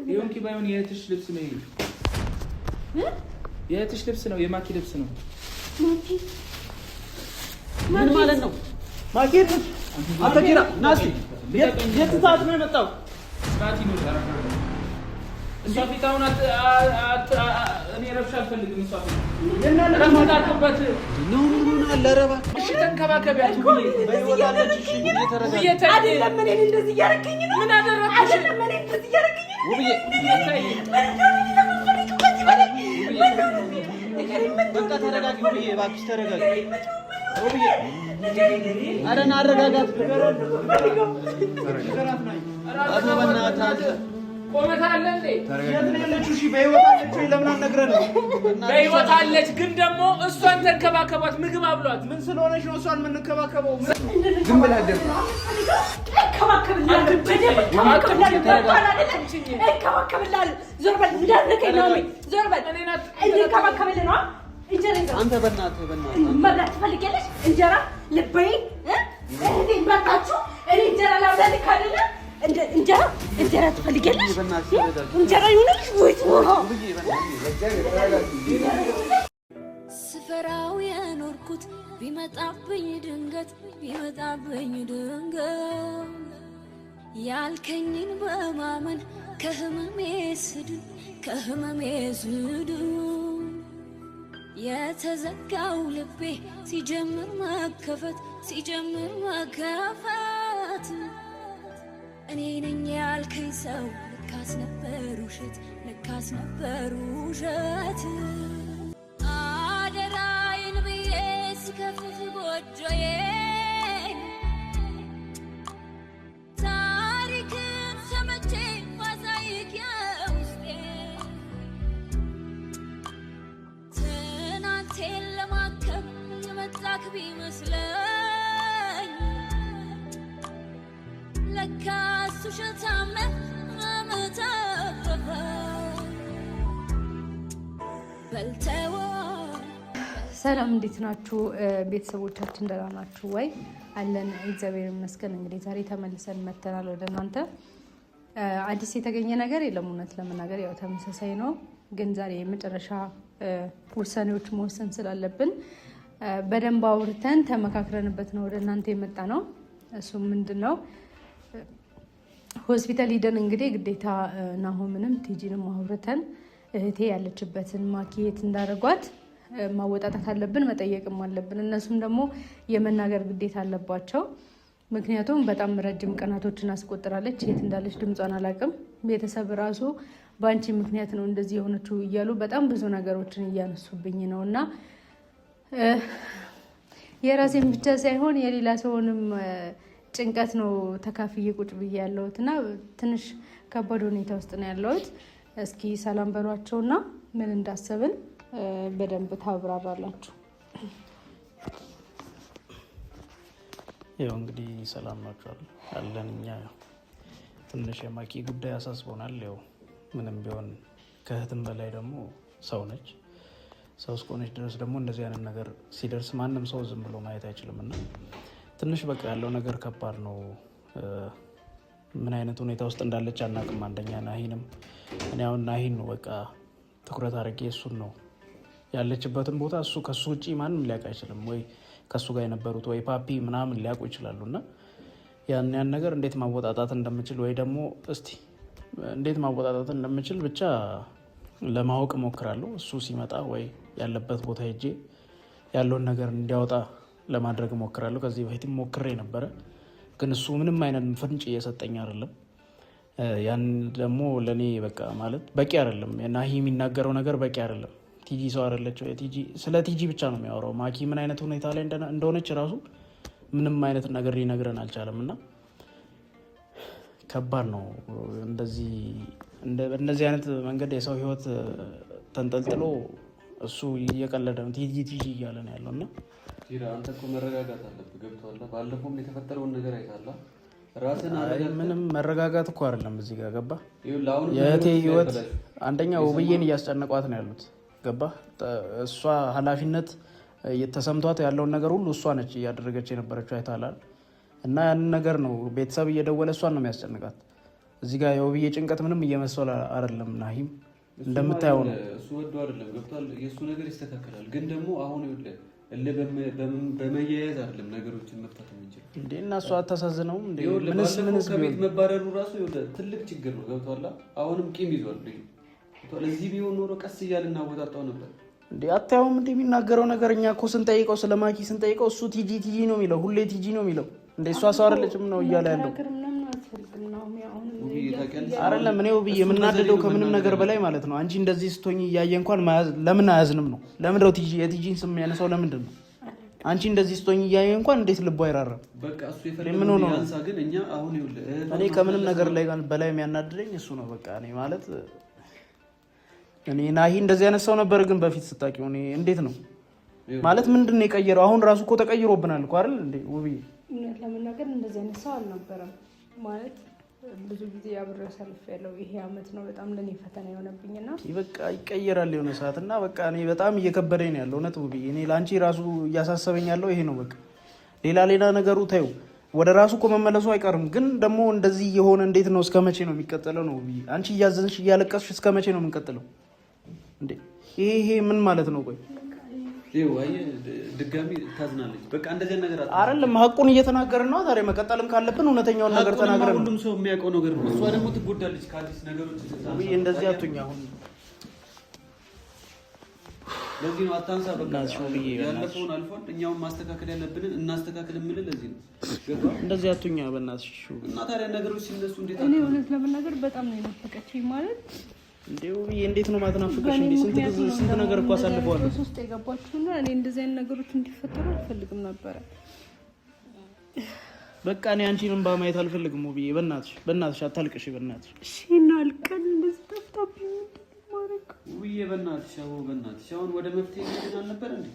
ይሁንኪ ባይሆን የእህትሽ ልብስ ነው። የእህትሽ ልብስ ነው፣ የማኪ ልብስ ነው። ማኪ ምን ማለት ነው? ማኪ አንተ ኪራ ና እስኪ። የት ሰዓት ነው የመጣው? እሷ ፊት አሁን እኔ ረብሻ አልፈልግም። እሷ ፊት እሺ ተንከባከቢያት። አይደለም እኔን እንደዚህ እያደረገኝ ነው። ምን አደረግኩሽ? አይደለም እኔን እንደዚህ እያደረገኝ ነው። ውብዬ በቃ ተረጋጊ። ውብዬ እባክሽ ተረጋጊ። ውብዬ ኧረ ና አረጋጋት። በእናትህ ቆመት አለ እንዴ? የት ነው ያለችው? እሺ በህይወት አለች ወይ? ለምን አልነግረንም? በህይወት አለች፣ ግን ደግሞ እሷን ተንከባከቧት፣ ምግብ አብሏት። ምን ስለሆነች ነው እሷን የምንከባከበው? ዝም ብለህ ዞር በል እንዳትነካኝ ነው። ዞር በል እንከባከብልህ ነው። እንጀራ ይዘው አንተ በእናትህ በእናትህ መብላት ትፈልጊያለሽ? እንጀራ ልበይ እህቴን በላችሁ። እኔ እንጀራ ላብላልክ አይደለ? እንጀራ እንጀራ ትፈልጊያለሽ? እንጀራ ይሁንልሽ ወይስ ውሃ? ስፈራው የኖርኩት ቢመጣብኝ ድንገት ቢመጣብኝ ድንገት ያልከኝን በማመን ከህመሜ ስድን ከህመሜ ስድን የተዘጋው ልቤ ሲጀምር መከፈት ሲጀምር መከፈት እኔ ነኝ ያልከኝ ሰው ለካስ ነበር ውሸት ለካስ ነበር ውሸት። አደራዬን ብዬ ስከፍት ጎጆዬን ታሪክን ሰምቼ ባሳይክ የውስጤን ትናንቴን ለማከም የመጣክ ቢመስለኝ ለካስ ውሸታም ነህ መተረፈ በልተወው። ሰላም እንዴት ናችሁ ቤተሰቦቻችን? ደህና ናችሁ ወይ? አለን እግዚአብሔር ይመስገን። እንግዲህ ዛሬ ተመልሰን መተናል ወደ እናንተ። አዲስ የተገኘ ነገር የለም እውነት ለመናገር ያው ተመሳሳይ ነው። ግን ዛሬ የመጨረሻ ውሳኔዎች መወሰን ስላለብን በደንብ አውርተን ተመካክረንበት ነው ወደ እናንተ የመጣ ነው። እሱም ምንድን ነው ሆስፒታል ሂደን እንግዲህ ግዴታ ናሆምንም ቲጂንም አውርተን እህቴ ያለችበትን ማኪ የት እንዳደረጓት ማወጣጣት አለብን፣ መጠየቅም አለብን። እነሱም ደግሞ የመናገር ግዴታ አለባቸው። ምክንያቱም በጣም ረጅም ቀናቶችን አስቆጥራለች። የት እንዳለች ድምጿን አላውቅም። ቤተሰብ ራሱ በአንቺ ምክንያት ነው እንደዚህ የሆነችው እያሉ በጣም ብዙ ነገሮችን እያነሱብኝ ነው እና የራሴን ብቻ ሳይሆን የሌላ ሰውንም ጭንቀት ነው ተካፍዬ ቁጭ ብዬ ያለሁት እና ትንሽ ከባድ ሁኔታ ውስጥ ነው ያለሁት። እስኪ ሰላም በሏቸውና ምን እንዳሰብን በደንብ ታብራራላችሁ። ያው እንግዲህ ሰላም ናችኋል አለን። እኛ ያው ትንሽ የማኪ ጉዳይ አሳስቦናል። ያው ምንም ቢሆን ከእህትም በላይ ደግሞ ሰው ነች። ሰው እስከሆነች ድረስ ደግሞ እንደዚህ አይነት ነገር ሲደርስ ማንም ሰው ዝም ብሎ ማየት አይችልም እና ትንሽ በቃ ያለው ነገር ከባድ ነው። ምን አይነት ሁኔታ ውስጥ እንዳለች አናውቅም። አንደኛ ናሂንም እኔ አሁን ናሂን ነው በቃ ትኩረት አድርጌ እሱን ነው ያለችበትን ቦታ እሱ ከሱ ውጭ ማንም ሊያውቅ አይችልም። ወይ ከሱ ጋር የነበሩት ወይ ፓፒ ምናምን ሊያውቁ ይችላሉ። እና ያን ያን ነገር እንዴት ማወጣጣት እንደምችል ወይ ደግሞ እስቲ እንዴት ማወጣጣት እንደምችል ብቻ ለማወቅ እሞክራለሁ። እሱ ሲመጣ ወይ ያለበት ቦታ ሄጄ ያለውን ነገር እንዲያወጣ ለማድረግ እሞክራለሁ። ከዚህ በፊትም ሞክሬ ነበረ፣ ግን እሱ ምንም አይነት ፍንጭ እየሰጠኝ አይደለም። ያን ደግሞ ለእኔ በቃ ማለት በቂ አይደለም። ናሂ የሚናገረው ነገር በቂ አይደለም። ቲጂ ሰው አይደለች። ስለ ቲጂ ብቻ ነው የሚያወራው። ማኪ ምን አይነት ሁኔታ ላይ እንደሆነች ራሱ ምንም አይነት ነገር ሊነግረን አልቻለም። እና ከባድ ነው እንደዚህ አይነት መንገድ የሰው ሕይወት ተንጠልጥሎ እሱ እየቀለደ ነው ቲጂ ቲጂ እያለ ነው ያለው። እና ኪራ አንተ እኮ መረጋጋት አለብህ። ገብቶሃል? ባለፈውም የተፈጠረውን ነገር አይተሃል። ራስን አረጋግተህ ምንም መረጋጋት እኮ አይደለም እዚህ ጋር ገባ። ይኸውልህ አሁንም የእህቴ ነገሮች ህይወት እንዳይበላሹ አንደኛ ውብዬን እያስጨነቋት ነው ያሉት። ገባ እሷ ኃላፊነት ተሰምቷት ያለውን ነገር ሁሉ እሷ ነች እያደረገች የነበረችው አይታላል። እና ያንን ነገር ነው ቤተሰብ እየደወለ እሷን ነው የሚያስጨንቃት። እዚህ ጋር የውብዬ ጭንቀት ምንም እየመሰለ አይደለም። ናሂም እንደምታየው ነው። እሱ ወዶ አይደለም ገብቷል። የእሱ ነገር ይስተካከላል። ግን ደግሞ አሁን ይኸውልህ እልህ በመያያዝ አይደለም ነገሮችን መፍታት የምንችለው። እንዴ እና እሷ አታሳዝነውም እንዴ? ይኸውልህ ምንስ ባለፈው ምንስ ከቤት ቢሆን መባረሩ ራሱ ይኸውልህ ትልቅ ችግር ነው። ገብቷል። አሁንም ቂም ይዟል ልጁ። ገብቷል። እዚህ ቢሆን ኖሮ ቀስ እያልን እናወጣጣው ነበር። እንዴ አታየውም እንዴ የሚናገረው ነገር? እኛ እኮ ስንጠይቀው ስለ ማኪ ስንጠይቀው እሱ ቲጂ ቲጂ ነው የሚለው፣ ሁሌ ቲጂ ነው የሚለው። እንዴ እሷ ሰው አይደለችም ነው እያለ ያለው መከራከር ምናምን አያስፈልግም ነው አሁን ውብዬ ታውቂያለሽ፣ አይደለም። እኔ ውብዬ እሱን የምናደደው በዘዴ ነው ከምንም ነገር መናገር በላይ ማለት ነው። አንቺ እንደዚህ ስትሆኝ እያየ እንኳን ለምን አያዝንም ነው? ለምን ነው ቲጂ የቲጂን ስም የሚያነሳው ለምንድን ነው? አንቺ እንደዚህ ስትሆኝ እያየ እንኳን እንዴት ልቡ አይራራም? በቃ እሱ ምን የፈለገውን ሆኖ ነው? ያንሳ። ግን እኛ አሁን ይኸውልህ እህቷን እኔ ከምንም ማስመለስ ነገር ነው። ላይ በላይ የሚያናድደኝ እሱ ነው። በቃ እኔ ማለት እኔ ናሂ እንደዚህ አይነት ሰው ነበር፣ ግን በፊት ስታውቂው እኔ እንዴት ነው ማለት ምንድን ነው የቀየረው? አሁን ራሱ እኮ ተቀይሮብናል እኮ አይደል እንዴ ውብዬ? እውነት ለመናገር እንደዚህ አይነት ሰው አልነበረም። ማለት ብዙ ጊዜ አብሬው አሳልፌያለሁ። ይሄ አመት ነው በጣም ለእኔ ፈተና የሆነብኝና በቃ ይቀየራል የሆነ ሰዓት እና በቃ እኔ በጣም እየከበደኝ ነው ያለው። እውነት ውብዬ፣ እኔ ለአንቺ ራሱ እያሳሰበኝ ያለው ይሄ ነው። በቃ ሌላ ሌላ ነገሩ ተይው፣ ወደ ራሱ እኮ መመለሱ አይቀርም። ግን ደግሞ እንደዚህ የሆነ እንዴት ነው እስከ መቼ ነው የሚቀጥለው? ነው ውብዬ፣ አንቺ እያዘንሽ እያለቀስሽ እስከ መቼ ነው የምንቀጥለው? እንዴ ይሄ ምን ማለት ነው? ቆይ ይኸው አየህ፣ ድጋሚ ታዝናለች። በቃ እንደዚህ ነገር አይደለም ሀቁን እየተናገርን ነው። ታዲያ መቀጠልም ካለብን እውነተኛውን ነገር ሀቁንማ ተናግረን ነው። ሁሉም ሰው የሚያውቀው ነገር ነው። እሷ ደግሞ ትጎዳለች ከአዲስ ነገሮች ስታነሳ። ውብዬ እንደዚህ አትሁኝ አሁን። ለዚህ ነው አታንሳ። በቃ በእናትሽ ውብዬ፣ ያለፈውን አልፏል። እኛውን ማስተካከል ያለብንን እናስተካክል የምልህ ለዚህ ነው። ገባህ? እንደዚህ አትሁኝ በእናትሽ። እና ታዲያ ነገሮች ሲነሱ እንዴት እኔ እውነት ለመናገር በጣም ነው የናፈቀችኝ። ማለት እንዴ ውብዬ እንዴት ነው ማትናፍቅሽ? በእኔ እንዴ ስንት ምክንያት ጊዜ ነው ስንት ደግሞ ነገር እኮ እንደዚህ አይነት አሳልፈዋል። ጦስ ውስጥ የገባችሁና እኔ እንደዚህ አይነት ነገሮች እንዲፈጠሩ አልፈልግም ነበረ። በቃ እኔ አንቺንም ማየት አልፈልግም ውብዬ፣ በእናትሽ በእናትሽ አታልቅሽ፣ በእናትሽ። እሺ እና አልቀን እንደዚህ ጠፍታብኝ ምንድን ነው የማደርገው? ውብዬ፣ በእናትሽ አዎ፣ በእናትሽ አሁን ወደ መፍትሄ ሄድን አልነበረ እንዴ?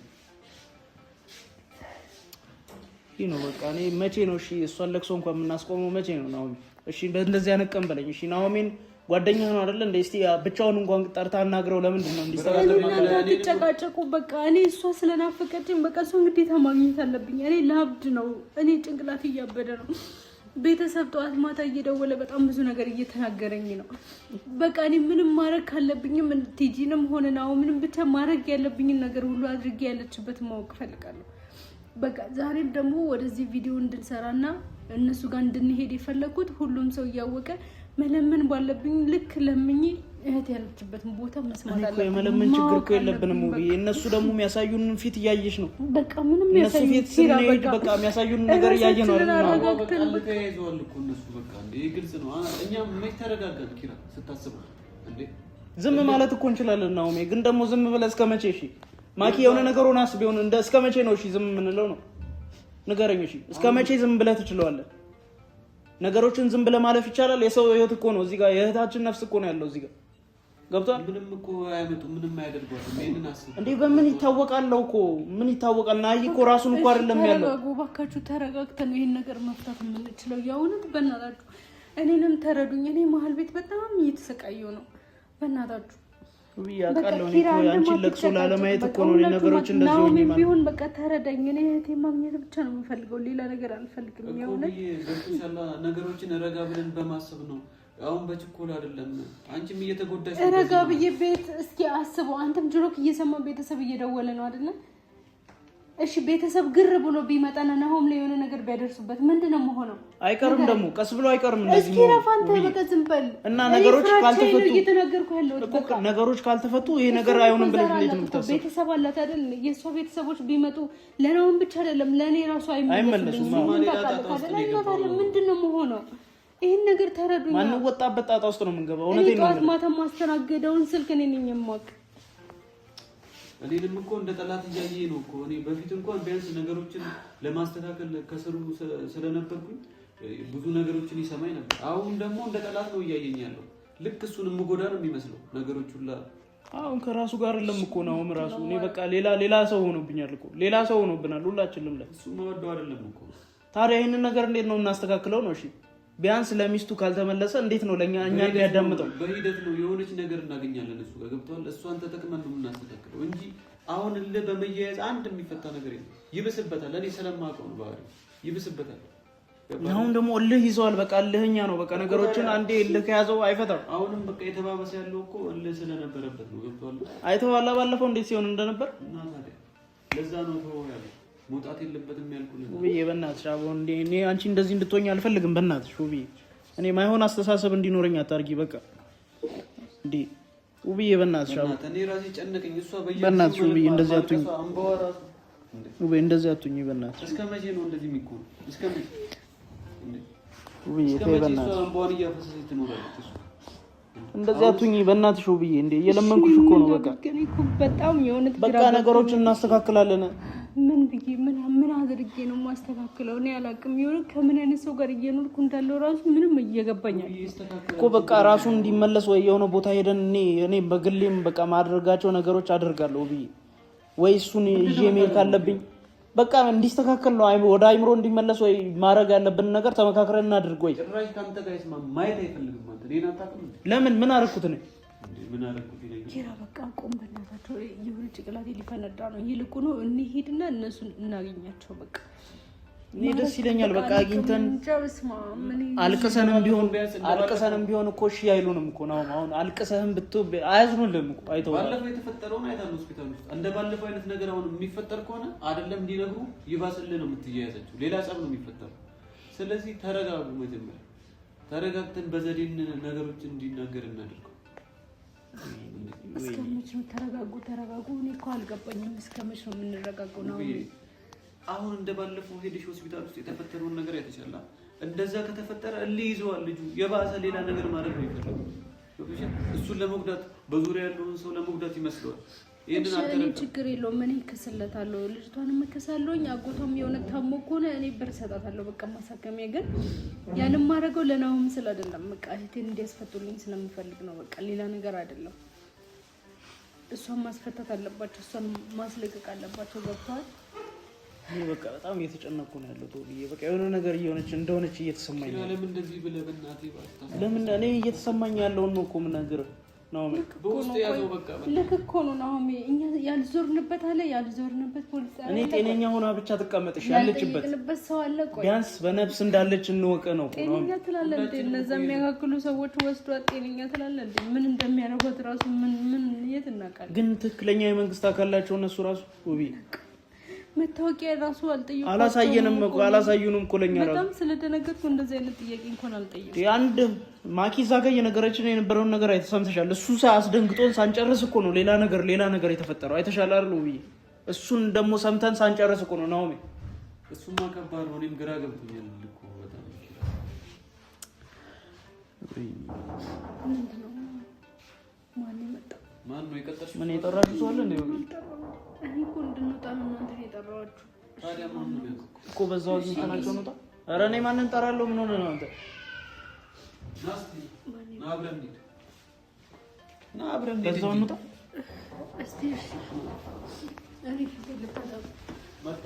ይህ ነው በቃ። እኔ መቼ ነው እሺ እሷን ለቅሶ እንኳን የምናስቆመው መቼ ነው ናኦሚ? እሺ በእንደዚህ አይነት ቀን በለኝ። እሺ ናኦሚን ጓደኛ ነው አይደለ እንደ እስቲ ብቻውን እንኳን ጠርታ አናግረው። ለምንድን ነው እንዲስተካከል እኔ እናንተ አትጨቃጨቁ። በቃ እኔ እሷ ስለናፈቀችኝ በቃ እሷን ግዴታ ማግኘት አለብኝ። እኔ ላብድ ነው። እኔ ጭንቅላት እያበደ ነው። ቤተሰብ ጠዋት ማታ እየደወለ በጣም ብዙ ነገር እየተናገረኝ ነው። በቃ እኔ ምንም ማድረግ ካለብኝም ቲጂንም ሆነ ናኦምንም ብቻ ማድረግ ያለብኝን ነገር ሁሉ አድርጌ ያለችበት ማወቅ እፈልጋለሁ። በቃ ዛሬም ደግሞ ወደዚህ ቪዲዮ እንድንሰራና እነሱ ጋር እንድንሄድ የፈለኩት ሁሉም ሰው እያወቀ መለመን ባለብኝ ልክ ለምኜ እህት ያለችበትን ቦታ መስማት እኔ እኮ አለብኝ። የመለመን ችግር ማወቅ እኮ የለብንም አለብኝ። ውብዬ። እነሱ ደግሞ የሚያሳዩንን ፊት እያየሽ ነው። በቃ ምንም እነሱ ያሳዩን ፊት ኪራ ስንሄድ በቃ የሚያሳዩን ነገር እያየ ነው አይደል? ራሳችንን አዎ። አረጋግተን በቃ ተያይዘዋል እኮ እነሱ። በቃ እንዴ ግልጽ ነው። እኛ መች ተረጋጋን ኪራ ስታስበው እንዴ ዝም ማለት እኮ እንችላለን ናኦሚ፣ ግን ደግሞ ዝም ብለህ እስከ መቼ? እሺ ማኪ የሆነ ነገር ሆናስ ቢሆን እንደ እስከ መቼ ነው እሺ ዝም የምንለው ነው? ንገረኝ እሺ፣ እስከ መቼ ዝም ብለህ ትችለዋለህ? ነገሮችን ዝም ብለህ ማለፍ ይቻላል? የሰው ህይወት እኮ ነው እዚህ ጋር፣ የእህታችን ነፍስ እኮ ነው ያለው እዚህ ጋር። ገብቷል ምንም እኮ አያመጡም፣ ምንም አያደርጓትም። ይሄንን አስብ እንዴ? በምን ይታወቃል እኮ ምን ይታወቃል? ናሂ እኮ ራሱን እኮ አይደለም ያለው። ተረጋጉ እባካችሁ፣ ተረጋግተን ነው ይሄን ነገር መፍታት የምንችለው። የእውነት በእናታችሁ እኔንም ተረዱኝ። እኔ መሀል ቤት በጣም እየተሰቃየሁ ነው። በእናታችሁ ውይ በቃ አውቃለሁ። እኔ ኪራ እኮ አንተም ያንቺን ለቅሶ አትጨቃጨቅ። ላለማየት በቃ እኮ ነው እኔ ሁላችሁም ነገሮች እንደዚህ ሆኜ ናኦሚም ማለት ነው። ቢሆን በቃ ተረዳኝ። እኔ እህቴ ማግኘት ብቻ ነው የምፈልገው፣ ሌላ ነገር አልፈልግም። እኮ የእውነት ብዬ ገብቶሻል። ነገሮችን ረጋ ብለን በማሰብ ነው አሁን በችኮላ አይደለም። አንቺም እየተጎዳሽ ነው ረጋ በዚህ ብዬ ቤት እስኪ አስበው። አንተም ጆሮክ እየሰማ ቤተሰብ እየደወለ ነው አይደለ? እሺ ቤተሰብ ግር ብሎ ቢመጣና ናሆም ላይ የሆነ ነገር ቢያደርሱበት ምንድን ነው የምሆነው? አይቀርም ደግሞ ቀስ ብሎ አይቀርም እንደዚህ እስኪ መሆኑ ረፍ አንተ ውብዬ። በቃ ዝም በል። እና እኔ ነገሮች ፍራቻዬን ነው ካልተፈቱ እየተናገርኩ ያለሁት እኮ በቃ ነገሮች ካልተፈቱ ይሄ ነገር እሷ አይሆንም እኮ ብለሽ ዘር እንዴት ነው አላት እኮ የምታስበው? ቤተሰብ አላት አይደል? የእሷ ቤተሰቦች ቢመጡ ለናሆም ብቻ አይደለም ለእኔ ራሱ አይመለሱም። አይመለሱም። አዎ። ምን ሌላ ታውቃለህ ጣጣ ውስጥ አይደል? ነው እና ታዲያ የገባው። ምንድን ነው የምሆነው? ይህን ነገር ተረዱኛ። ማንወጣበት ጣጣ ውስጥ ነው የምንገባው። እኔ እውነቴን ነው ጠዋት የምልህ። ማታ ማስተናገደውን ስልክ እኔ ነኝ የማውቅ። እኔንም እኮ እንደ ጠላት እያየ ነው እኮ። እኔ በፊት እንኳን ቢያንስ ነገሮችን ለማስተካከል ከስሩ ስለነበርኩኝ ብዙ ነገሮችን ይሰማኝ ነበር። አሁን ደግሞ እንደ ጠላት ነው እያየኝ ያለው። ልክ እሱን የምጎዳ ነው የሚመስለው ነገሮች ሁላ። አሁን ከራሱ ጋር አይደለም እኮ ነው አሁን ራሱ። እኔ በቃ ሌላ ሌላ ሰው ሆኖብኛል እኮ ሌላ ሰው ሆኖብናል ሁላችንም ላይ። እሱ መወደው አይደለም እኮ። ታዲያ ይህንን ነገር እንዴት ነው የምናስተካክለው ነው? እሺ ቢያንስ ለሚስቱ ካልተመለሰ እንዴት ነው ለኛ እኛ ሊያዳምጠው? በሂደት ነው የሆነች ነገር እናገኛለን። እሱ ጋር ገብተዋል። እሷን ተጠቅመን ነው የምናስተካክለው እንጂ አሁን እልህ በመያያዝ አንድ የሚፈታ ነገር የለም። ይብስበታል። እኔ ስለማውቀው ነው ባህሪው፣ ይብስበታል። አሁን ደግሞ እልህ ይዘዋል። በቃ እልህኛ ነው። በቃ ነገሮችን አንዴ እልህ ከያዘው አይፈታም። አሁንም በቃ የተባባሰ ያለው እኮ እልህ ስለነበረበት ነው። ገብቶሃል? አይተኸዋል ባለፈው እንዴት ሲሆን እንደነበር። እና ታዲያ ለዛ ነው ተወው ያለው፣ መውጣት የለበትም ያልኩህ። ውብዬ በእናትሽ አቦ፣ እንዴ እኔ አንቺ እንደዚህ እንድትሆኝ አልፈልግም። በእናትሽ ውብዬ፣ እኔ ማይሆን አስተሳሰብ እንዲኖረኝ አታርጊ። በቃ እንዴ ውብዬ፣ በእናትሽ አቦ፣ እኔ ራሴ ጨነቀኝ። እሷ በእናትሽ ውብዬ እንደዚህ አትሁኝ። ውብዬ እንደዚህ አትሁኝ በእናትሽ። እስከ መቼ ነው እንደዚህ የሚኮነው? እስከ መቼ ውብዬ ተይ በእናትሽ እንደዚህ አትሁኝ በእናትሽ ውብዬ። እንዴ እየለመንኩሽ እኮ ነው። በቃ በጣም የእውነት በቃ ነገሮችን እናስተካክላለን። ምን ብዬ ምን አድርጌ ነው የማስተካክለው? እኔ አላውቅም። የሆነ ከምን አይነት ሰው ጋር እየኖርኩ እንዳለው ራሱ ምንም እየገባኛል እኮ። በቃ ራሱን እንዲመለስ ወይ የሆነ ቦታ ሄደን እኔ በግሌም በቃ ማድረጋቸው ነገሮች አደርጋለሁ ውብዬ። ወይ እሱን ይዤ መሄድ ካለብኝ በቃ እንዲስተካከል ነው፣ ወደ አይምሮ እንዲመለስ ወይ ማድረግ ያለብን ነገር ተመካክረን እናድርግ። ወይ ጭራሽ ከአንተ ጋር ይስማ ማየት አይፈልግም። አንተ እኔን አታውቅም። ለምን ምን አደረኩት እኔ? ምን አደረኩት ይለኛል። ኪራ በቃ ቆም፣ በእናታቸው የሆነ ጭቅላቴ ሊፈነዳ ነው። ይልቁኑ እንሂድና እነሱን እናገኛቸው። በቃ እኔ ደስ ይለኛል። በቃ አግኝተን አልቅሰንም ቢሆን አልቅሰንም ቢሆን እኮ እሺ አይሉንም እኮ ነው። አሁን አልቅሰህም ብትሆን አያዝኑልህም እኮ አይተውም። ባለፈው የተፈጠረውን አይተሃል ሆስፒታል ውስጥ። እንደ ባለፈው አይነት ነገር አሁን የሚፈጠር ከሆነ አይደለም እንዲነግሩ ይባስልህ ነው የምትያያዘችው፣ ሌላ ጸብ ነው የሚፈጠረው። ስለዚህ ተረጋጉ። መጀመሪያ ተረጋግተን በዘዴን ነገሮችን እንዲናገር እናደርገው። እስከ መች ነው ተረጋጉ ተረጋጉ? እኔ እኮ አልገባኝም። እስከ መች ነው የምንረጋገው? ነው አሁን እንደ ባለፈው ሄደሽ ሆስፒታል ውስጥ የተፈጠረውን ነገር አይተሻል። እንደዛ ከተፈጠረ እልህ ይዘዋል ልጁ። የባሰ ሌላ ነገር ማድረግ ነው የሚፈልገው። እሱን ለመጉዳት በዙሪያ ያለውን ሰው ለመጉዳት ይመስለዋል። እኔ ችግር የለውም። እኔ እከስለታለሁ፣ ልጅቷንም እከሳለሁኝ። አጎቷም የሆነ ታሞ ከሆነ እኔ ብር እሰጣታለሁ። በቃ ማሳከሚያ። ግን ያንን ማድረገው ለናሆም ስል አይደለም። በቃ እህቴን እንዲያስፈቱልኝ ስለምፈልግ ነው። በቃ ሌላ ነገር አይደለም። እሷን ማስፈታት አለባቸው፣ እሷን ማስለቀቅ አለባቸው። ገብተዋል። እኔ በቃ በጣም እየተጨነኩ ነው ያለው ውብዬ። በቃ የሆነ ነገር እየሆነች እንደሆነች እየተሰማኝ ነው። ለምን እንደዚህ ብለህ በእናትህ ባስታስ ለምን እኔ እየተሰማኝ ያለውን ነው እኮ የምናገረው። ናሆሜ በውስጥ ያዘው በቃ ልክ እኮ ነው ናሆሜ። እኛ ያልዞርንበት አለ ያልዞርንበት ፖሊስ ጣቢያ እኔ ጤነኛ ሆና ብቻ ትቀመጥሽ ያለችበት ያልጠየቅንበት ሰው አለ። ቆይ ቢያንስ በነፍስ እንዳለች እንወቅ ነው እኮ ናሆሜ። ጤነኛ ትላለህ እንዴ? እነዛ የሚያካክሉ ሰዎች ወስዷት ጤነኛ ትላለህ እንዴ? ምን እንደሚያደርጓት ራሱ ምን ምን የት እናውቃለን? ግን ትክክለኛ የመንግስት አካል ናቸው እነሱ ራሱ ውብዬ። መታወቂያ ራሱ አልጠየኳቸውም። አላሳየንም እኮ አላሳዩንም እኮ ለኛ ራሱ በጣም ስለደነገጥኩ እንደዚህ አይነት ጥያቄ እንኳን አልጠየኩም። አንድ ማኪ እዛ ጋር እየነገረችን የነበረውን ነገር አይተሰምተሻል። እሱ አስደንግጦን ሳንጨርስ እኮ ነው ሌላ ነገር ሌላ ነገር የተፈጠረው። አይተሻል አይደል ውብዬ? እሱን ደግሞ ሰምተን ሳንጨርስ እኮ ነው ናሆሜ። እሱማ ከባድ ነው። እኔም ግራ ገብቶኛል እኮ በጣም። ምንድን ነው ማን የመጣው? ማን ነው የቀጠርሽው? ምን የጠራችሁ ሰው አለ እንዴ? እኔ እኮ እንድንወጣ ነው እናንተ የጠራኋችሁ። ታዲያ ማን ነው የሚያውቀው? እኮ በዛው አግኝተናቸው እንውጣ። ኧረ እኔ ማንን እጠራለሁ? ምን ሆነህ ነው አንተ? ና እስኪ ና አብረን እንሂድ። ና አብረን እንሂድ በዛው እንጂ። እንውጣ። እስቲ እሺ፣ እኔ ፊቴ ልታጠብ። መጣ።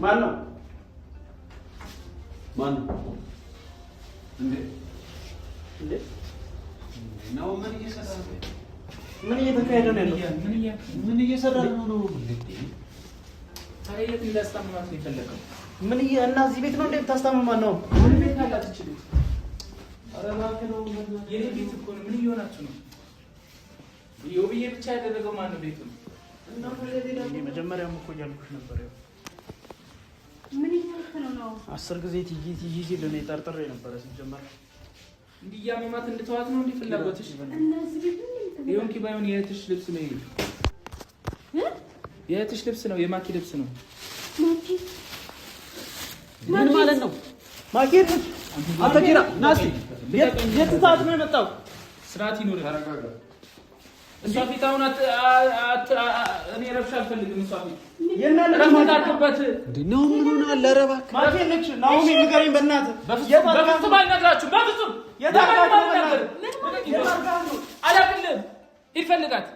ማን ነው? ማን ነው እንዴ? እንዴ ነው ምን እየሰራ ነው? ምን እየተካሄደ ነው ያለው? ምን እየሰራ ነው ነው? ታዲያ የት እንዳስታምማት ነው የፈለገው? ምን እና እዚህ ቤት ነው እንዴ የምታስታምማት ነው? ምን ቤት አላት እች ልጅ? ኧረ እባክህ ነው በእናትህ። የኔ ቤት እኮ ነው። ምን እየሆናችሁ ነው? የውብዬ ብቻ ያደረገው ማን ነው ቤቱን? እኔ መጀመሪያም እኮ እያልኩሽ ነበር። ያው ምን እያልክ ነው ነው? 10 ጊዜ ትይ ትይ ሲል እኔ ጠርጥሬ ነበረ ሲጀመር። እንዲህ እያመማት እንድተዋት ነው እንዲህ ፍላጎትሽ? እና እዚህ ቤት ምን እየተደረገ ይሁን ኪ ባይሆን የእህትሽ ልብስ ነው ይሄ። የእህትሽ ልብስ ነው፣ የማኪ ልብስ ነው። ማኪ ምን ማለት ነው? ማኪ የት ነች? አንተ ኪራ ና እስኪ። የት ሰዓት ነው የመጣው? ስርዓት ይኑር። እሷ ፊት አሁን እኔ ረብሻ አልፈልግም። እሷ ፊት የት አለች ረፍት ማኪ? አድርግበት። እንዴ ነው ምን ሆነሃል? ኧረ እባክህ ማኪ የለች። ናሆሜ ንገረኝ በእናትህ። በፍጹም በፍጹም አልነግራችሁም። በፍጹም የት ለማንም አድርጋት ነው? አልናገርም። የት አድርጋት ነው? አላቅልህም። ሂድ ፈልጋት።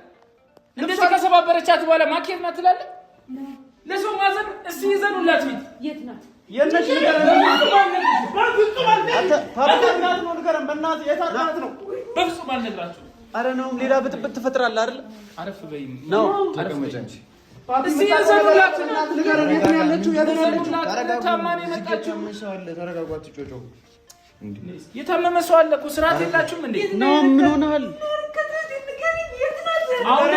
እንደዚህ ከሰባበረቻት በኋላ ማኪ የት ናት ትላለህ? ለሰው ማዘን እስኪ ይዘኑላት ፊት የት ናት? የነሽ ንገረን። በፍጹም በእናትህ የት አድርጋት ነው? በፍጹም አልነግራችሁም። አረ ነው ሌላ ብጥብጥ ትፈጥራለህ አይደል? አረፍ በይ ነው ተቀመጭ አንቺ። እስቲ እዘኑላት፣ ንገረን። የት ነው ያለችው? የት ነው ያለችው? እዘኑላት። ታማ ነው የመጣችው። የታመመ ሰው አለ። ተረጋጉ፣ አትጮጮሁ። የታመመ ሰው አለ እኮ ስርዓት የላችሁም እንዴ? ነው ምን ሆነሃል? አሁን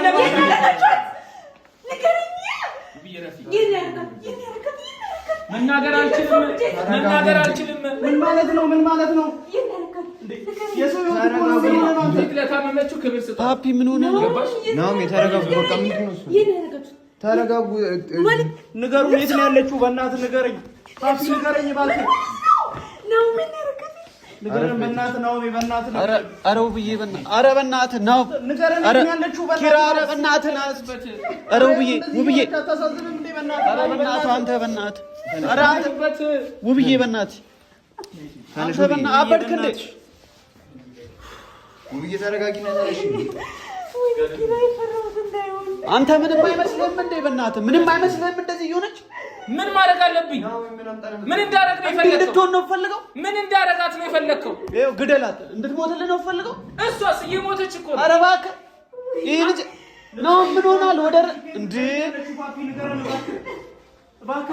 መናገር አልችልም፣ መናገር አልችልም። ምን ማለት ነው? ምን ማለት ነው? የሰው ህይወት እኮ ነው። ምን ሆነህ ነው አንተ? ፊት ለታመመችው ክብር ስጧት። ፓፒ ምን ሆነህ ነው? ገባሽ? ናኦሚ ተረጋጉ። በቃ ምንድን ነው እሱ? ተረጋጉ። ንገሩን፣ የት ነው ያለችው? በእናትህ ንገረኝ። ፓፒ ንገረኝ እባክህ። ንገረን በእናትህ ናኦሚ፣ በእናትህ ኧረ ኧረ ውብዬ በእናትህ ኧረ በእናትህ ነው ንገረን፣ የት ነው ያለችው? በእናትህ ኪራ ኧረ በእናትህ ና ኧረ ውብዬ ውብዬ አታሳዝንም እንዴ? በእናትህ ኧረ በእናትህ አንተ በእናትህ ኧረ አንተ ውብዬ በእናትህ አንተ በእናትህ አበድክ እንዴ? ውብዬ ተረጋጊ። እሺ አንተ ምንም አይመስልህም እንዴ? በእናትህ ምንም አይመስልህም? እንደዚህ እየሆነች ምን ማድረግ አለብኝ? ምን እንዳደረግ ነው የፈለግከው? እንድትሆን ነው የምፈልገው። ምን እንዳደረጋት ነው የፈለግከው? ይኸው ግደላት፣ እንድትሞትልህ ነው የምፈልገው። እሷስ እየሞተች እኮ ነው። ኧረ እባክህ ይህ ልጅ ነው ምን ሆናል? ወደ እንዴ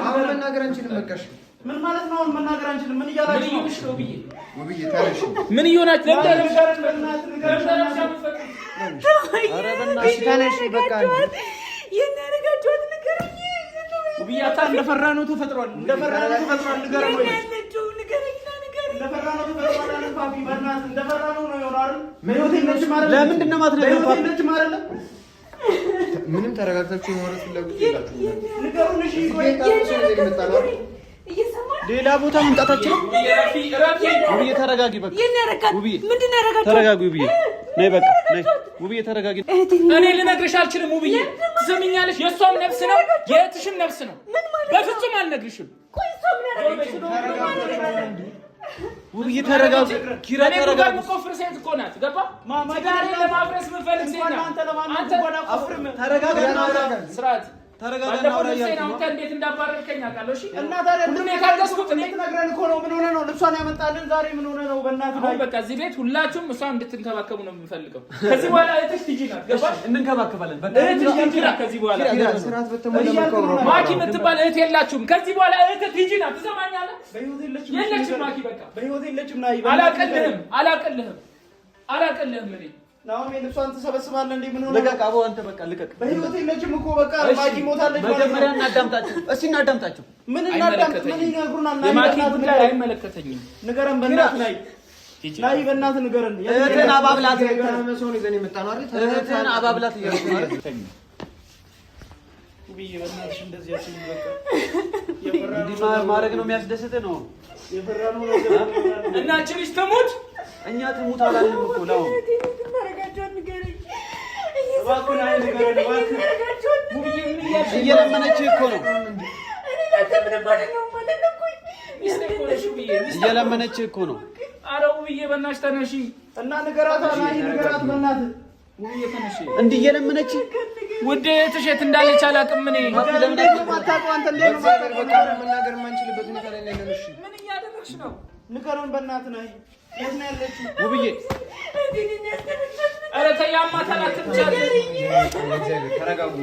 አሁን መናገር አንችልም። በቃ እሺ ምን ማለት ነው? አሁን መናገር አንችልም። ምን እያላችሁ ነው? ውብዬ ውብዬ ተነሽ። ምን እየሆናችሁ? እሺ ተነሽ። በቃ እንደፈራ ነው ተፈጥሯል። እንደፈራ ነው ተፈጥሯል። ንገረን ወይ እንደፈራ ነው ተፈጥሯል። አይደል ፓፒ? በእናትህ እንደፈራ ነው ነው የሆነው አይደል? በህይወት የለችም አይደል? ለምንድን ነው የማትነግረው? በህይወት የለችም አይደል? ምንም ተረጋግታችሁ የማውራት ፍላጎት የላችሁም። ንገሩን። እሺ ቆይ ሌላ ቦታ መምጣታችን ውብዬ ተረጋጊ። በቃ ውብዬ ተረጋጊ። ውብዬ ነይ፣ በቃ ነይ። ውብዬ ተረጋጊ። እኔ ልነግርሽ አልችልም ውብዬ፣ ትሰሚኛለሽ? የእሷም ነፍስ ነው የእህትሽም ነፍስ ነው። በፍጹም አልነግርሽም። ውብዬ ተረጋጉ። ኪራ እኔ ጉድጓድ ተረጋጉ። የምቆፍር ሴት እኮ ናት። ገባ? ትዳሬን ለማፍረስ የምፈልግ ሴት ናት። አንተ ተረጋጋ። ስርዓት ተረጋጋ። ባለፈው እናውራ ልብሴን እያልኩ ነው። አውጥተህ እንዴት እንዳባረርከኝ አውቃለሁ። እሺ እና ታዲያ ሁሉን የታገስኩት እኔ። እንድትነግረን እኮ ነው። ምን ሆነ ነው ልብሷን ያመጣልን ዛሬ? ምን ሆነ ነው? በእናትህ አሁን በቃ እዚህ ቤት ሁላችሁም እሷን እንድትንከባከቡ ነው የምፈልገው። ከዚህ በኋላ እህትሽ ቲጂ ናት። ገባሽ? እንንከባከባለን። በቃ እህትሽ ቲጂ ናት። ከዚህ በኋላ ኪራ ስርዓት በተሞላ መልኩ አውራ። ማኪ የምትባል እህት የላችሁም። ከዚህ በኋላ እህት ቲጂ ናት። ትሰማኛለህ? በህይወት የለችም። የለችም ማኪ። በቃ በህይወት የለችም። ናይ አላቅልህም፣ አላቅልህም፣ አላቅልህም እኔ ናኦሚ ልብሷን ትሰበስባለህ እንዴ? ምን ሆነ? ልቀቅ። አቦ አንተ በቃ ልቀቅ። በህይወት የለችም እኮ በቃ ማኪ ሞታለች ማለት መጀመሪያ ነው። እናዳምጣቸው እስኪ እናዳምጣቸው። ምን እናዳምጥ? ምን ይነግሩናል? ናይ የማኪ በእናትህ ጉዳይ ንገረን። አይመለከተኝም። ንገረን በእናትህ ናይ ናይ በእናትህ ንገረን። እህትህን አባብላት፣ የታመመ ሰው ነው ይዘን የመጣ ነው አይደል? እህትህን አባብላት እያልኩ ነው አይደል? ውብዬ በእናትሽ እንደዚህ አትሁኝ። በቃ እንዲህ ማድረግ ነው የሚያስደስትህ ነው? የፈራነው ነገር እና እቺ ልጅ ትሙት። እኛ ትሙት አላልንም እኮ ነው። እባክህ ናይ ንገረን እባክህ። ውብዬ ምን እያልሽ ነው? እየለመነችህ እኮ ነው። ሚስቴ እኮ ነሽ ውብዬ፣ ሚስቴ። እየለመነችህ እኮ ነው። ኧረ ውብዬ በእናትሽ ተነሺ። እና ንገራት ናይ ንገራት በእናትህ ውብዬ ተነሺ። እንዲህ እየለመነችህ ውድ እህትሽ የት እንዳለች አላውቅም እኔ። እንዴት ነው የማታውቀው አንተ? እንዴት ነው በእግዚአብሔር የማታውቀው? በቃ አሁን መናገር የማንችልበት ሁኔታ ላይ ነው ያለነው። እሺ ምን እያደረግሽ ነው? ንገረን በእናትህ ናይ የት ነው ያለችው? ውብዬ ኧረ ተይ ያማታል፣ አትምቻት። በእግዚአብሔር ተረጋጉ።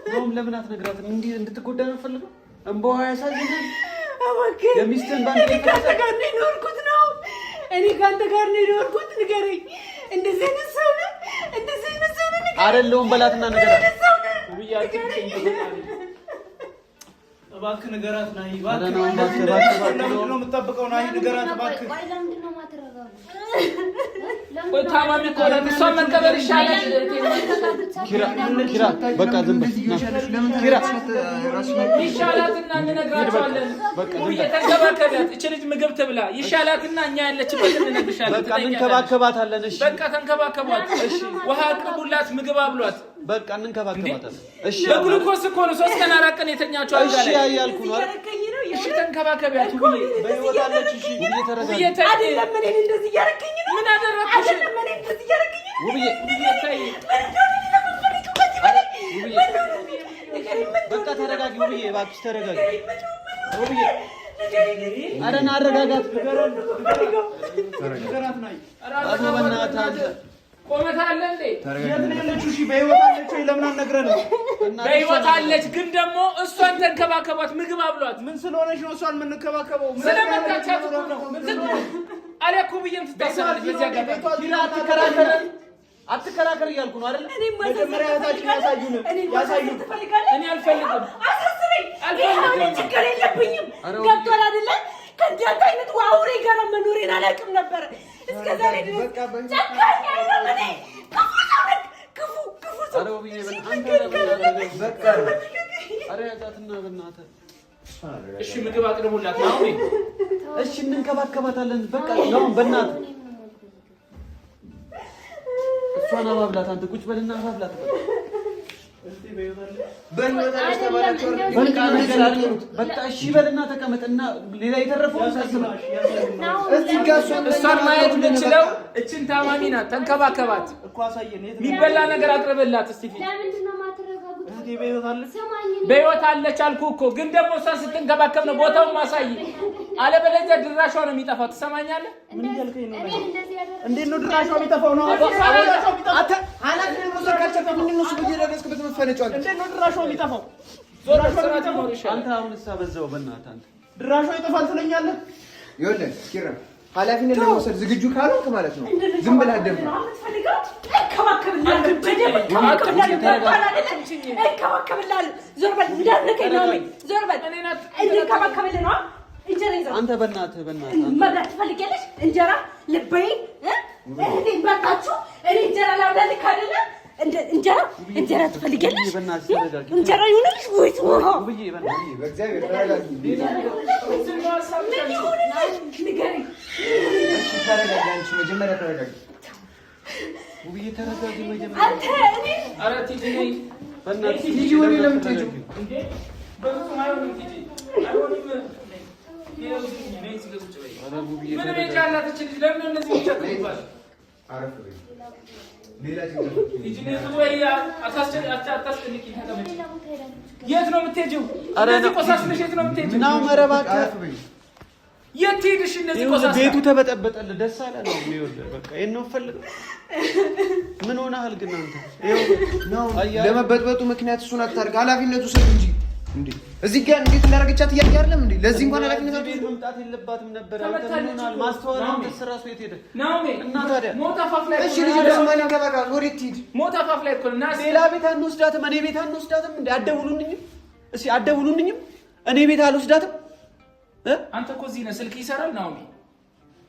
ነውም ለምን አትነግራትም? እንዲህ እንድትጎዳ ነው የምፈልገው። እንባዋ ያሳዝናል። የሚስትህን ባንክ እኔ ከአንተ ጋር ነው የኖርኩት ነው። እኔ ከአንተ ጋር ነው የኖርኩት። ንገረኝ፣ እንደዚህ አይነት ሰው ነህ? እንደዚህ አይነት ሰው ነህ? ንገረኝ። አይደለሁም በላትና ንገራት። አይነት ሰው ነህ? ውብዬ አትምጪኝ በፈጣሪ። እባክህ ንገራት ናይ ኧረ እባክህ። ነው እባክህ፣ እባክህ፣ እባክህ። ለምንድን ነው የምትጠብቀው? ናይ ንገራት እባክህ። ቆይ ታማሚ እኮ ናት። እሷን መቀበር ይሻላል። ኪራ ኪራ፣ በቃ ዝም በል ና። ለምን ኪራ ይሻላትና እንነግራቸዋለን። በቃ ዝም ውብዬ በል። ተንከባከቢያት። እቺ ልጅ ምግብ ትብላ። ይሻላትና እኛ ያለችበት እንነግርሻለን። በቃ ትጠይቂያታለሽ። እንንከባከባታለን። እሺ በቃ ተንከባከቧት። ውሃ አቅርቡላት፣ ምግብ አብሏት። በቃ እንንከባከባታለን። እሺ በግሉኮስ እኮ ነው 3 ቀን 4 ቀን የተኛችው አልጋ እሺ ላይ። እያልኩ ነው አይደል? እያረከኝ ነው። እሺ ተንከባከቢያት ውብዬ። በህይወት አለች። እሺ ውብዬ ተረጋጊ። ውብዬ ተይ። አይደለም እኔን እንደዚህ እያረከኝ ነው። ምን አደረግኩሽ? አይደለም እኔን እንደዚህ እያረከኝ ነው። ውብዬ ውብዬ ተይ። ምን እንደሆነ እኔ ለምን ፈልጌው ከዚህ በላይ ውብዬ ምን እንደሆነ ንገረኝ። ምን በቃ ተረጋጊ ውብዬ፣ እባክሽ ተረጋጊ ውብዬ። ኧረ ና አረጋጋት። ቆመት አለ እንዴ? የት ነው ያለችው? እሺ በህይወት አለች ወይ? ለምን አልነግረንም? በህይወት አለች፣ ግን ደግሞ እሷን ተንከባከቧት፣ ምግብ አብሏት። ምን ስለሆነች ነው እሷን የምንከባከበው? ስለመታቻት እኮ ነው። አሊያ እኮ ብዬም ትታሰራለች። በዚህ አጋጣሚ አትከራከር፣ አትከራከር እያልኩ ነው አይደል? መጀመሪያ እህታችን ያሳዩን፣ ያሳዩን። እኔ አልፈልግም፣ አሳስረኝ። ይሄ ችግር የለብኝም። ገብቶሃል አይደለ? ከእንዳንተ አይነት አውሬ ጋር መኖሬን አላውቅም ነበር እስከ ዛሬ ድረስ። ጨካኝ አይደለም እኔ ክፉ ሰው ነኝ። ክፉ ክፉ ሰው። እሺ ምግብ አቅርቡላት ነው። እሺ እንንከባከባታለን። በቃ ነው በእናትህ እሷን አባብላት። አንተ ቁጭ በልና አባብላት። በቃ እሺ በልና ተቀመጥና ሌላ የተረፈውን እሷን ማየት የምችለው እችን ታማሚ ናት። ተንከባከባት፣ የሚበላ ነገር አቅርብላት። እስቲ በህይወት አለች አልኩህ እኮ። ግን ደግሞ እሷን ስትንከባከብ ነው ቦታውን ማሳይ፣ አለበለዚያ ድራሿ ነው የሚጠፋው። ትሰማኛለህ? እንዴት ነው ድራሿ የሚጠፋው? ነው እንዴት ነው ድራሿ የሚጠፋው? አንተ አሁን እሳ በዛው በእናትህ አንተ ድራሿ ይጠፋል ትለኛለህ? ይኸውልህ ኪራ ኃላፊነት ለመውሰድ ዝግጁ ካልሆንክ ማለት ነው ዝም ብለህ አትደፍርም። አንተ በእናትህ በእናትህ መብላት ትፈልጊያለሽ? እንጀራ ልበይ እህቴን በልታችሁ እኔ እንጀራ ላብላልክ አይደለ? እንጀራ እንጀራ ትፈልጊያለሽ? እንጀራ ይሁንልሽ ወይስ ውሃ? በእግዚአብሔር ተረጋጊ። ምን ይሁንልሽ? ንገሪኝ። እሺ ተረጋጊ። አንቺ መጀመሪያ ተረጋጊ። ውብዬ ተረጋጊ መጀመሪያ። አንተ እኔ ኧረ ቲጂ ነይ፣ በእናትህ ቲጂ ወደ ለምን ትሄጂው? እንዴ በፍጹም አይሆንም ቲጂ፣ አይሆንም። ነይ እዚህ ጋር ቁጭ በይ። ምን ቤት ያላት እች ልጅ ለምን እንደዚህ የሚቸግሩባት? አረፍ በይ። ሌላ ጭንቀት ቲጂ ነይ ቁጭ በይ። አታስጨንቂኝ፣ ተቀመጪ። የት ነው የምትሄጂው? እንደዚህ ቆሳስለሽ የት ነው የምትሄጂው? ናው ኧረ እባክህ አረፍ በይ። የት ትሄድሽ? እንደዚህ ቆሳስላ ቤቱ ተበጠበጠልህ። ደስ አለ ነው ይኸውልህ፣ በቃ ይሄን ነው የምፈልገው። ምን ሆነሃል ግን አንተ? ነው ለመበጥበጡ ምክንያት እሱን አታድርግ። ኃላፊነቱ ውሰድ እንጂ እንዴ እዚህ ጋር እንዴት እንዳደረገቻት እያየህ አይደለም እንዴ? ለዚህ እንኳን ኃላፊነት ቤት መምጣት የለባትም ነበር። አንተ ምን ሆነሃል? ማስተዋል አንተስ እራሱ የት ሄደ? ናኦሚ እና ታዲያ ሞት አፋፍ ላይ እሺ ልጅ ደግሞ ማን ይንከባከባት? ወዴት ትሂድ? ሞት አፋፍ ላይ እኮ ነው። ና እስኪ ሌላ ቤት አንወስዳትም? እኔ ቤት አንወስዳትም? እንዴ አትደውሉልኝም? እስኪ አትደውሉልኝም? እኔ ቤት አልወስዳትም? አንተ እኮ እዚህ ነህ። ስልክ ይሰራል ናኦሚ?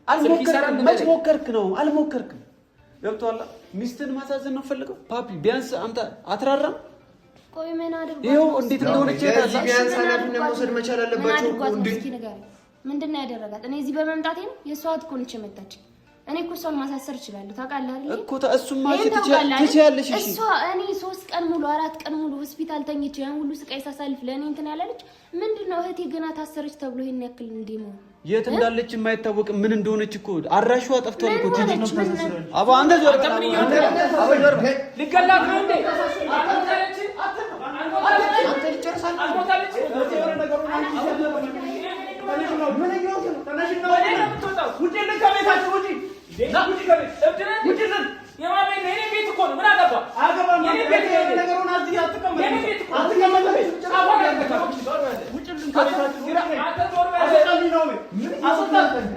አልሞከርክም። መች ሞከርክ ነው? አልሞከርክም። ገብቶሃል? ሚስትን ማሳዘን ነው ፈልገው። ፓፒ ቢያንስ አንተ አትራራም? ቆይ ምን አድርጓት? ይኸው እንዴት እንደሆነች ለዚህ ቢያንስ ኃላፊነት መውሰድ መቻል አለባቸው እኮ እንዴ። ምንድን ነው ያደረጋት? እኔ እዚህ በመምጣቴ ነው የእሷ እህት እኮ ነች የመታችኝ። እኔ እኮ እሷን ማሳሰር እችላለሁ ታውቃለህ አይደል? እኮ እሱማ ትችያለሽ። እሺ እሷ እኔ 3 ቀን ሙሉ 4 ቀን ሙሉ ሆስፒታል ተኝቼ ያን ሁሉ ስቃይ ሳሳልፍ ለእኔ እንትን ያላለች ምንድን ነው እህቴ ገና ታሰረች ተብሎ ይሄን ያክል እንዴ ነው? የት እንዳለች የማይታወቅ ምን እንደሆነች እኮ አድራሿ ጠፍቷል እኮ ቲጂ። አባ አንተ ዞር በል። ልገላት ነው እንዴ? አልሞታለች? የኔ ቤት እኮ ነው። ምን አገባ? የኔ ቤት ነው።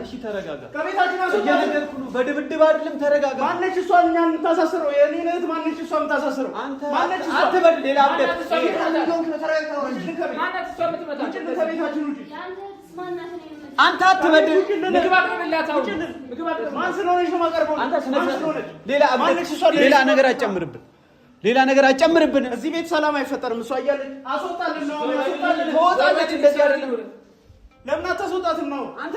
እሺ ተረጋጋ። እየነገርኩህ ነው። በድብድብ አይደለም። ተረጋጋ። ማነች እሷን እኛን የምታሳስረው? የእኔን እህት ማነች እሷ የምታሳስረው? ማነች እሷ? አትበል። ሌላ አብደት። አንተ አትበድል። ምግብ አቅርብላት። አሁን ምግብ አቅርብ። ማን ስለሆነች ነው የማቀርበው? አንተ ስነ ስርዓት። ሌላ አብደት። ሌላ ነገር አትጨምርብን። ሌላ ነገር አትጨምርብን። እዚህ ቤት ሰላም አይፈጠርም። እሷ እያለች አስወጣልን ነው አስወጣልን። ትወጣለች። እንደዚህ አይደለም። ለምን አታስወጣትም ነው አንተ?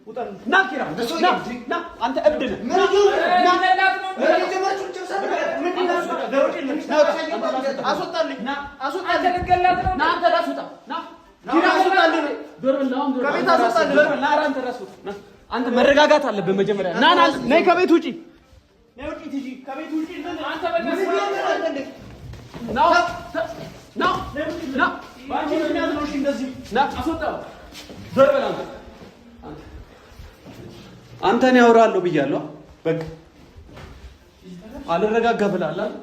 ውጣልን። ና ኪራ፣ ና ና። አንተ እብድ ነህ። አስወጣልኝ። ና አንተ ራስ ውጣ። ና ኪራ አስወጣልን። ከቤት አስወጣልን። ና አንተ ራስ ውጣ። ና አንተ መረጋጋት አለብህ መጀመሪያ። ና ና ነይ ከቤት ውጪ። ነይ ውጪ ቲጂ፣ ከቤት ውጪ። አንተ በእናትህ ና ና ና አስወጣው። ዞር በል አንተ። አንተን ያወራለሁ ብያለሁ። በቃ አልረጋጋ ብለሃል አይደል?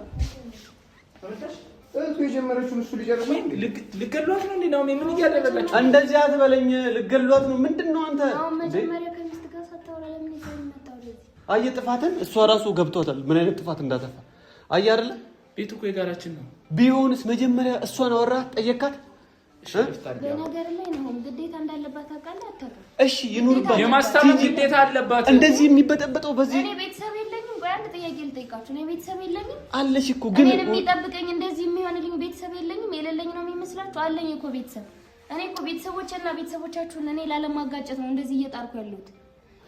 እህቱ የጀመረችውን እሱ ሊጨርስ ነው እንዴ? ልገሏት ነው እንዴ? ናሆሜ ምን እያደረጋችሁ? እንደዚህ አትበለኝ። ልገሏት ነው ምንድን ነው አንተ? አሁን መጀመሪያ ከሚስት ጋር ሳታወራ ለምን ይዘው መጣው ወደዚህ? አየህ ጥፋትን እሷ ራሱ ገብቷታል፣ ምን አይነት ጥፋት እንዳጠፋ አየህ አይደለ? ቤቱ እኮ የጋራችን ነው። ቢሆንስ መጀመሪያ እሷን አወራህ፣ ጠየካት? በነገር ላይ ነው ግዴታ እንዳለባት ታውቃለህ አታውቅም? እሺ ይኑርባት፣ የማስታመም ግዴታ አለባት። እንደዚህ የሚበጠበጠው በዚህ እኔ ቤተሰብ የለኝም። ቆይ አንድ ጥያቄ ልጠይቃችሁ። እኔ ቤተሰብ የለኝም አለሽ እኮ ግን እኔን የሚጠብቀኝ እንደዚህ የሚሆንልኝ ቤተሰብ የለኝም። የሌለኝ ነው የሚመስላችሁ? አለኝ እኮ ቤተሰብ። እኔ እኮ ቤተሰቦቼና ቤተሰቦቻችሁን እኔ ላለማጋጨት ነው እንደዚህ እየጣርኩ ያለሁት።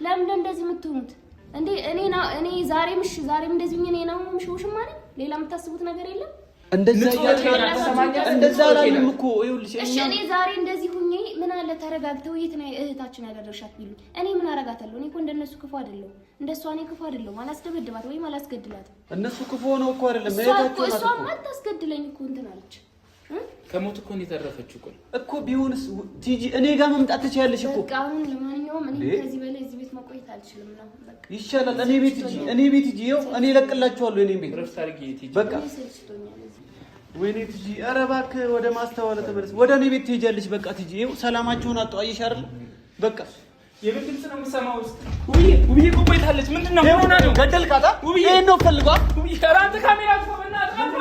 ለምን እንደዚህ የምትሆኑት እንዴ? እኔ እኔ ዛሬም እሺ፣ ዛሬም እንደዚህ እኔ ነው ምሽውሽማ ነኝ። ሌላ የምታስቡት ነገር የለም። እንደዛ አላልንም እኮ ይኸውልሽ። እሺ እኔ ዛሬ እንደዚህ ሁኜ ምን አለ ተረጋግተው የት ነው እህታችን ያደረሻት ቢሉ እኔ ምን አረጋታለሁ? እኔ እኮ እንደነሱ ክፉ አይደለሁም። እንደሷ እኔ ክፉ አይደለሁም። አላስደበድባት ወይም አላስገድላትም። እነሱ ክፉ ሆነው እኮ አይደለም እህታቸው ናት። እሷማ አታስገድለኝ እኮ እንትን አለች። ከሞት እኮ ነው የተረፈችው። ቆይ እኮ ቢሆንስ ቲጂ እኔ ጋር መምጣት ትችያለሽ እኮ። በቃ አሁን ለማንኛውም እኔ ከዚህ በላይ እዚህ ቤት መቆየት አልችልም ነው በቃ ይሻላል። እኔ ቤት ሂጂ፣ እኔ ቤት ሂጂ። ይኸው እኔ እለቅላችኋለሁ። እኔ ቤት ረፍት አድርጊ ቲጂ። በቃ ወይኔ ቲጂ፣ ኧረ እባክህ ወደ ማስተዋል ተመለስ። ወደ እኔ ቤት ትሄጃለሽ። በቃ ቲጂ፣ ይኸው ሰላማችሁን አጡ። አየሽ አይደል? በቃ የምን ድምፅ ነው የምሰማው? ውስጥ ውብዬ፣ ውብዬ ቆይታለች። ምንድን ነው? ምን ሆና ነው? ገደልካታ? ውብዬ ይሄን ነው ፈልጓ። ውብዬ፣ ኧረ አንተ ካሜራ አጥፋ በእናትህ።